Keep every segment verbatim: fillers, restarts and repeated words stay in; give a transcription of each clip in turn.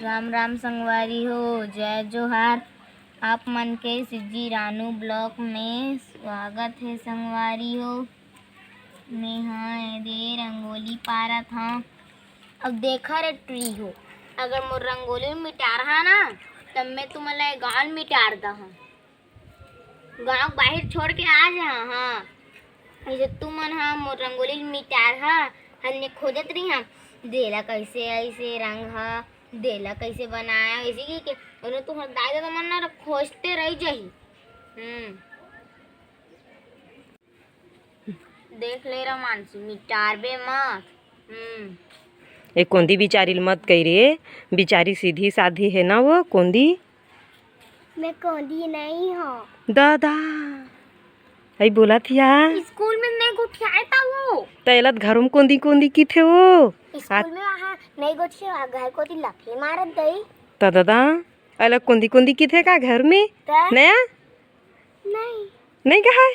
राम राम संगवारी हो, जय जोहार। आप मन के सिज्जी रानू ब्लॉग में स्वागत हे संगवारी हो। मेहा एदे रंगोली पारत हंव। अब देखा रे टुरी हो, अगर मोर रंगोली मिटारहा ना, तब मैं तुमन ला ए गांव मिटार दहंव। गांव बाहिर छोड़ के आ जा। हाँ, जइसे तुमन हा मोर रंगोली मिटारहा, हमने खोजत रही हम, देला कैसे ऐसे रंग हा, देला कैसे बनाया, ऐसे कि के, उन्हें तुहर दाई ददा मन ना खोजते रह जाही। हम्म। देख ले रे मानसी, मिटारबे मत। हम्म। ए कोंदी बिचारी ल मत कही रे, बिचारी सीधी साधी हे ना वो कोंदी। मैं कोंदी नहीं हूँ। दादा, हई बोलत हिया। स्कूल में नहीं गोठियाए था वो। त एला त घरों में कोंदी कोंदी किथे वो। स्कूल में वहाँ नहीं गोठिया, घर कोती लफे मारत दई। त दादा, एला कोंदी कोंदी किथे का घर में? त? नया? नहीं। नहीं कहा है?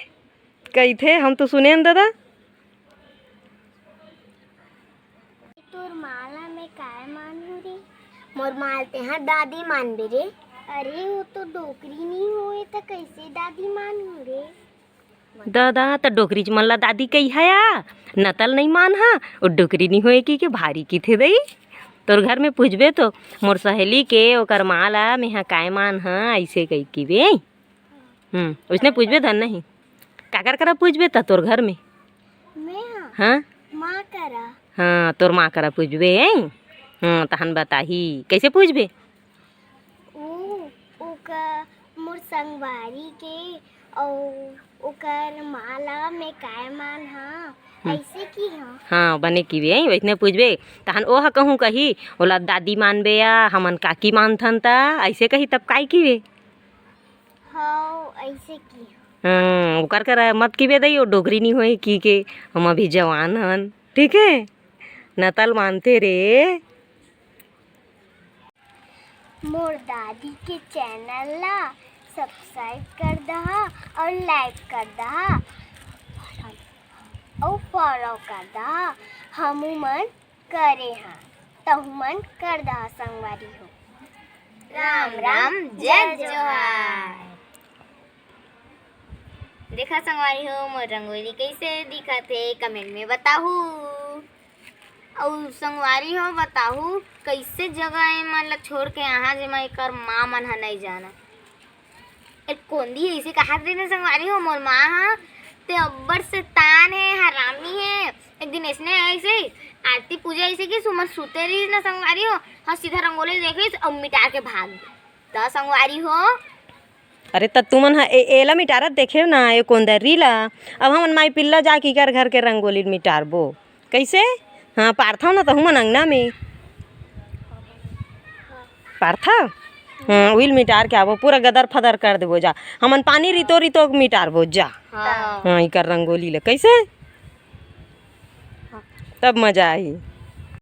कहिथे, हम तो सुने हन दादा। तोर माला में काय मानहूँ रे? मोर माला तेहा दादी मानबे रे। अरे, वो तो डोकरी नहीं होए, त कैसे दादी मानहूँ रे? दादा, त डोकरी च मन ला दादी कही हया, नतल नहीं मान हा, वो डोकरी नहीं होए कि के भारी किथे दई। तोर घर में पूछबे तो, मोर सहेली के, ओकर माला मेहा काय मान हा, ऐसे कही किबे। हम्म, उसने पूछबे धन नहीं। काकर करा पूछबे त तोर घर में? मैं हाँ। हाँ? माँ करा। हाँ, तोर माँ करा पूछबे, हैं? हाँ, तहन बताही। कैसे पूछबे? ओ, ओकर, मोर संगवारी के, अउ ओकर माला में काय मान हा, हम्म। ऐसे की हाँ। हाँ, बने किबे, हैं? वैसने पूछबे। तहन ओह कहूँ कही, ओला दादी मानबे या हमन काकी मानथन त, ऐसे कही तब काय किबे? हव, ऐसे की। हाँ, ओकर करा मत किबे दई, वो डोकरी नहीं होए की के, हम अभी जवान हन, ठीक है? नतल मानथे रे। मोर दादी के चैनल ला सब्सक्राइब कर दहा और लाइक कर दहा और फॉलो कर दहा। हमू मन करे हा, तहु मन कर दहा संगवारी हो। राम राम, जय जोहार। देखा संगवारी हो, मोर रंगोली कैसे दिखत हे, कमेंट में बताहू। अउ संगवारी हो, बताहू कैसे जगह ए मन ला छोड़ के यहाँ, जेमा एकर माँ मन ह नहीं जाना। ए कोंदी ऐसे कहा दे ना संगवारी हो, मोर माँ हा ते अब्बड़ शैतान हे, हरामी हे। एक दिन ऐसने ऐसे आरती पूजा ऐसे की सुमन सुते रही ना संगवारी हो, हाँ सीधा रंगोली देखिस अउ मिटा के भाग गे। त संगवारी हो। अरे त तुमन ह ए-, एला मिटारत देखेव ना, ए कोंदरी ला। अब हमन माई पिल्ला जाके कर घर के रंगोली मिटारबो। कैसे? हाँ, पारथव ना तहु मन अंगना में। पारथव? हाँ, उइल मिटार के आबो, पूरा गदर फदर कर देबो जा। हमन पानी रितो रितो के मिटारबो जा। हाँ। हाँ, इकर रंगोली ले। कैसे? तब मजा आही।